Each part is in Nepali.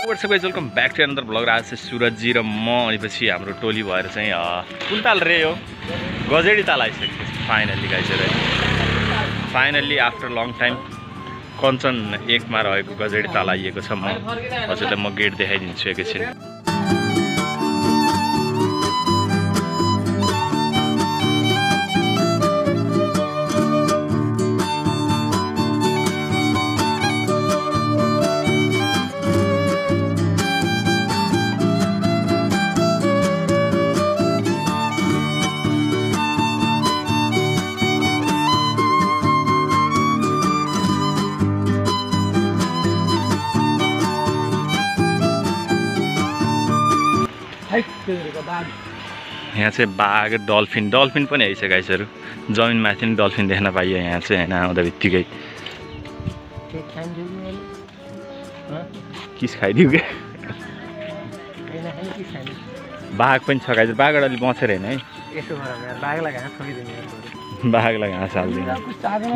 What's up guys, welcome back to another vlog. आज चाहिँ सुरजी र म अनिपछि हाम्रो टोली भएर चाहिँ कुन ताल रे हो गजेडी ताल आइसकेको छ फाइनल्ली गाइजहरु है। Finally after long time Kanchan 1 मा रहेको गजेडी ताल आइएको छ। म हजुरलाई म गेट देखाइदिन्छु एकैछिन। यहाँ चाहिँ बाघ डल्फिन पनि आइछ गाइसहरु। जमिन माथि नि डल्फिन देख्न पाइयो यहाँ चाहिँ हैन आउँदा बित्तिकै। किस खाइदिउ के बाघ पनि छ गाइस। बाघबाट अलि बचेर हैन है। यसो बाघलाई घाँस छोडिदिनु यार। बाघलाई घाँस हाल्दिनु।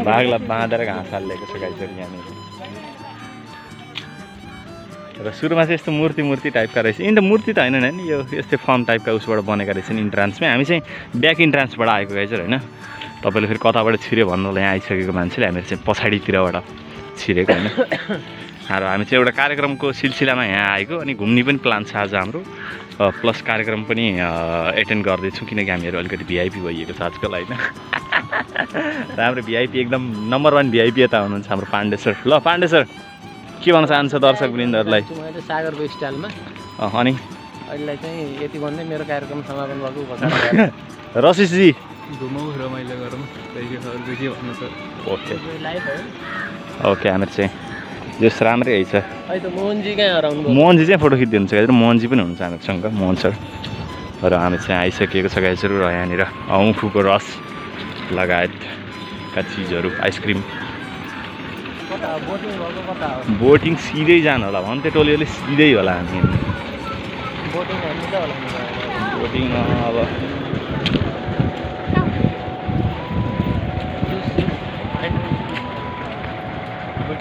बाघलाई बाँधेर घाँस हालेको छ गाइसहरु यहाँ। र सुरुमा चाहिँ यस्तो मूर्ति टाइपका रहेछ। इन त मूर्ति त हैन नि, यो यस्तै फर्म टाइपका उसबाट बनेका रहेछन् इन्ट्रान्समै। हामी चाहिँ ब्याक इन्ट्रान्सबाट आएको गाइजर हैन। तपाईले फेरि कताबाट छिर्यो भन्नलाई यहाँ आइसकेको मान्छेले हामी चाहिँ पछाडीतिरबाट छिरेको हैन। र हामी चाहिँ एउटा कार्यक्रमको सिलसिलामा यहाँ आएको अनि घुम्ने पनि प्लान छ आज हाम्रो। प्लस कार्यक्रम पनि एटेन्ड गर्दैछौँ किनकि हामीहरू अलिकति भिआइपी भइएको छ आजकल हैन। र हाम्रो भिआइपी एकदम नम्बर 1 भिआइपी यता हुनुहुन्छ हाम्रो पाण्डे सर। ल पाण्डे सर के भन्न चाहन्छ दर्शक वृन्दहरुलाई? मैले सागरको स्टाइलमा अनि अहिले चाहिँ यति भन्दै मेरो कार्यक्रम समापन भएको घोषणा। रसिस जी घुमौ रमाइलो गरौँ त्यसै अरु के भन्नु सर? ओके लाइभ हो। ओके हाम्रो चाहिँ जस राम्रै है छ। अहिले त मोहनजी कहाँ हराउनु भयो? मोहनजी चाहिँ फोटो खिच्दिनुहुन्छ गाइजहरु। मोहनजी पनि हुनुहुन्छ हामीसँग मोहन सर। र हामी चाहिँ आइसकेको छ गाइजहरु। र यहाँनिर औँखुको रस लगायतका चिजहरू आइसक्रिम। बोटिङ सिधै जानु होला भन्थे टोलीले। सिधै होला हामी बोटिङ। अब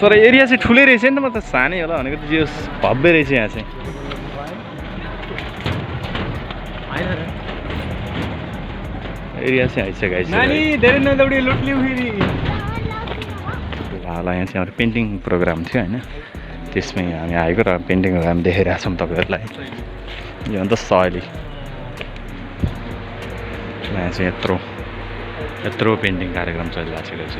तर एरिया चाहिँ ठुलै रहेछ नि त। म त सानै होला भनेको त जो भव्य रहेछ यहाँ चाहिँ। एरिया चाहिँ आइसक्यो गाइस। होला यहाँ चाहिँ हाम्रो पेन्टिङ प्रोग्राम थियो हैन। त्यसमै हामी आएको र पेन्टिङहरू हामी देखाइरहेको छौँ तपाईहरुलाई। यो अन्त सयली यहाँ चाहिँ यत्रो पेन्टिङ कार्यक्रम चलिरहेको छ गाइस।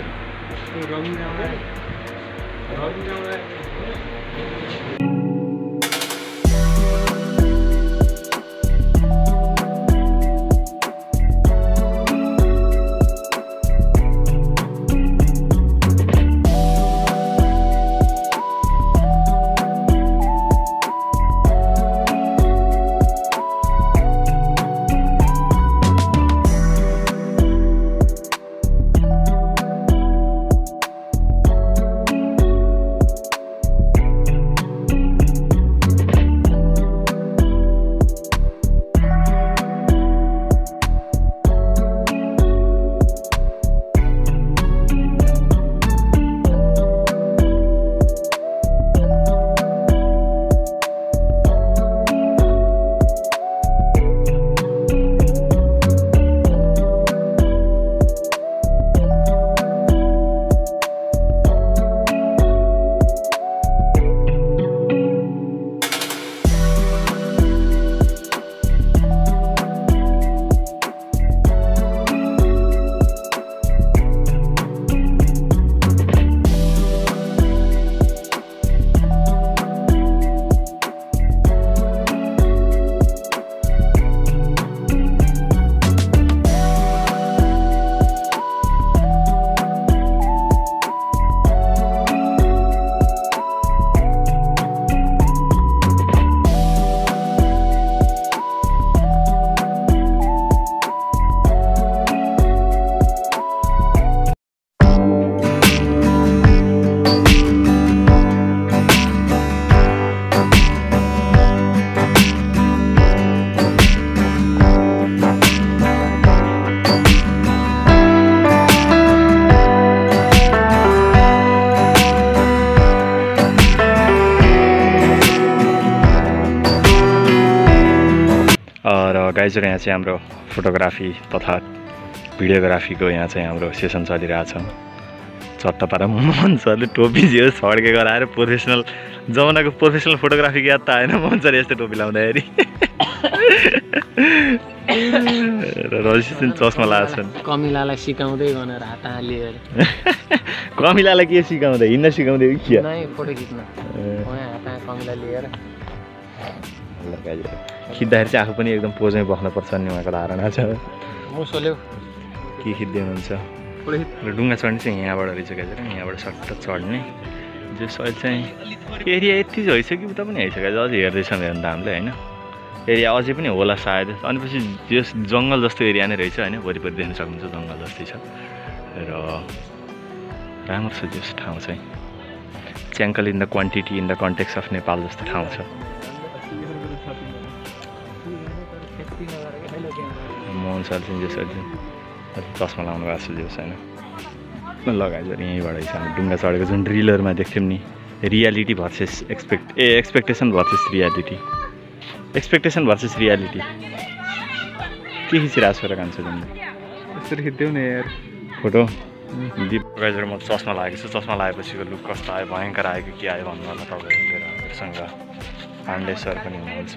गाइजहरू यहाँ चाहिँ हाम्रो फोटोग्राफी तथा भिडियोग्राफीको यहाँ चाहिँ हाम्रो सेसन चलिरहेछ चट्टापारा मोहन सरले टोपी जियो छड्के गराएर प्रोफेसनल जमानाको प्रोफेसनल फोटोग्राफीको याद त आएन मोहन सर यस्तो टोपी लाउँदाखेरि रजिस चस्मा लगाएको छन् कमिलालाई सिकाउँदै भनेर हात हालेर कमिलालाई के सिकाउँदै हिँड्न सिकाउँदै कि नै फोटो खिच्न हात कमिला लिएर खिच्दाखेरि चाहिँ आफू पनि एकदम पोजमै बस्नुपर्छ नि उहाँको धारणा छ मुसोल्यो के खिच्दै हुनुहुन्छ र डुङ्गा चढ्ने चाहिँ यहाँबाट रहेछ गाइजर यहाँबाट सट्ट चढ्ने जो सहिले चाहिँ एरिया यति भइसक्यो उता पनि आइसक्यो अझै हेर्दैछौँ हेर्नु त हामीले होइन एरिया अझै पनि होला सायद अनि पछि जस जङ्गल जस्तो एरिया नै रहेछ होइन वरिपरि देख्न सक्नुहुन्छ जङ्गल जस्तै छ र राम्रो छ जस ठाउँ चाहिँ च्याङ्कल in the quantity in the context of Nepal जस्तो ठाउँ छ मोहन सर चाहिँ जस चस्मा लाउनु भएको छ जस होइन लगाएछ यहीँबाट हामी डुङ्गा चढेको जुन रिलरमा देख्थ्यौँ नि reality versus expectation versus reality expectation versus reality के खिचिरहेको छ र कान्छ तिमीले यसरी खिच्दैौ न यार फोटो दिप गाइजर म चस्मा लागेको छु चस्मा लागेपछिको लुक कस्तो आयो भयङ्कर आयो कि के आयो भन्नु होला तपाईँहरूसँग पाण्डे सर पनि हुनुहुन्छ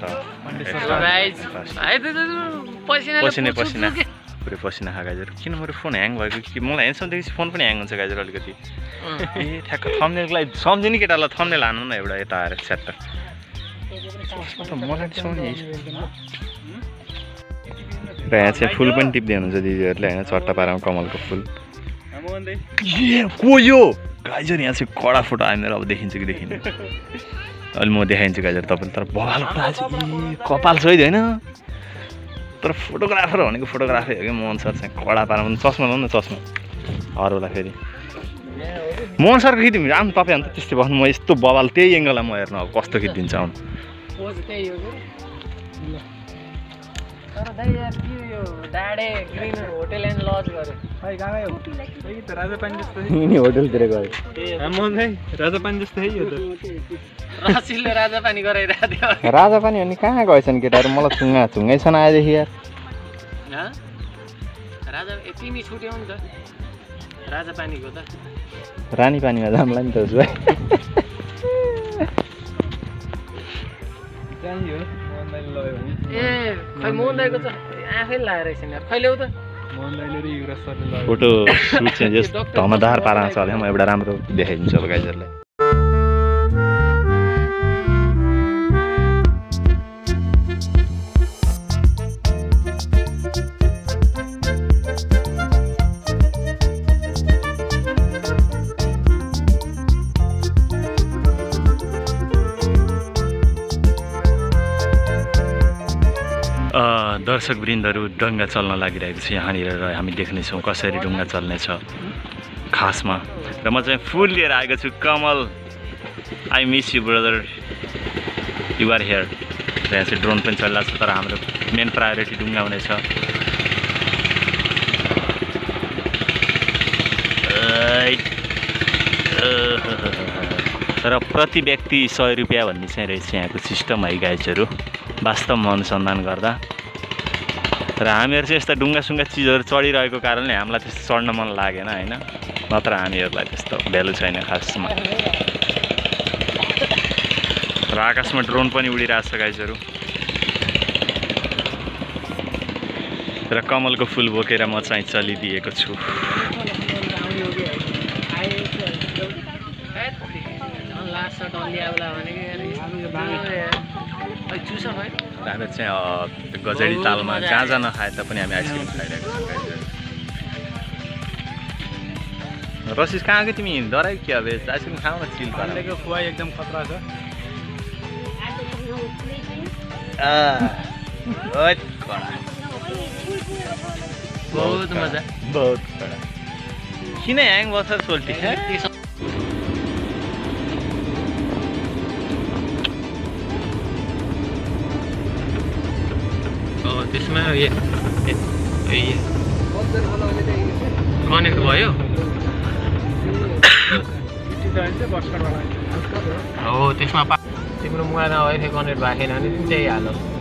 पसिना पसिना पुरै पसिना खा गाइजर किन मेरो फोन ह्याङ भएको कि मलाई हेर्छौँ देखि फोन पनि ह्याङ हुन्छ गाइजर अलिकति ए ठ्याक्क थम्नेलको लागि सम्झियो नि केटालाई थम्नेल हान्नु न एउटा यता आएर च्याट्ट मलाई र यहाँ चाहिँ फुल पनि टिप्दै हुनुहुन्छ दिदीहरूले होइन चट्टापारामा कमलको फुल को यो गाइजर यहाँ चाहिँ कडा फोटो आयो मेरो अब देखिन्छ कि देखिन अहिले म देखाइन्छु गाइजर तपाईँले तर बगाल फोटो आएछ कपाल सहित होइन तर फोटोग्राफर भनेको फोटोग्राफी हो कि मोहन सर चाहिँ कडा पारामा चस्मा लाउनु न चस्मा हरौँला फेरि मोहन सरको खिच्दिउँ आउनु तपाईँ अन्त त्यस्तै बस्नु म यस्तो बवाल त्यही एङ्गललाई म हेर्नु अब कस्तो खिचिदिन्छ आउनु होटेलतिर गयो राजा पानी अनि कहाँ गएछन् केटाहरू मलाई छुङ्गै छन् आएदेखि यार तिमी छुट्याउ नि त राजा पानीको त रानी पानीमा जामला नि त उसो भए ए खै मोहन दाइको त आफै लगाएर रहेछ नि खै ल्याउ त फोटो सुट चाहिँ जस धमादार पारामा छ म एउटा राम्रो देखाइदिन्छु अब गाइजरलाई दर्शकवृन्दहरू डुङ्गा चल्न लागिरहेको छ यहाँनिर र हामी देख्नेछौँ कसरी डुङ्गा चल्नेछ खासमा र म चाहिँ फुल लिएर आएको छु Kamal I miss you brother you are here र यहाँ चाहिँ ड्रोन पनि चलिरहेको छ तर हाम्रो मेन प्रायोरिटी डुङ्गा हुनेछ र प्रति व्यक्ति 100 रुपियाँ भन्ने चाहिँ रहेछ यहाँको सिस्टम है गाइजहरू वास्तवमा अनुसन्धान गर्दा र हामीहरू चाहिँ यस्ता ढुङ्गासुङ्गा चिजहरू चढिरहेको कारणले हामीलाई त्यस्तो चढ्न मन लागेन होइन नत्र हामीहरूलाई त्यस्तो भ्यालु छैन खासमा र आकाशमा ड्रोन पनि उडिरहेको छ गाइजहरू र कमलको फुल बोकेर म चाहिँ चलिदिएको छु हामी चाहिँ गजडी तालमा गाँजा नखाए तापनि हामी आइसक्रिम खाइरहेको छौँ रसिस कहाँ गयो तिमी डरायो कि अब आइसक्रिम खाऊ न चिल पारेको खुवाई एकदम खतरा छ बहुत मजा बहुत कडा किन ह्याङ बस्छ सोल्टी त्यसमा कनेक्ट भयो हो त्यसमा तिम्रो मोबाइलमा वाइफाई कनेक्ट भएको छैन भने त्यही हाल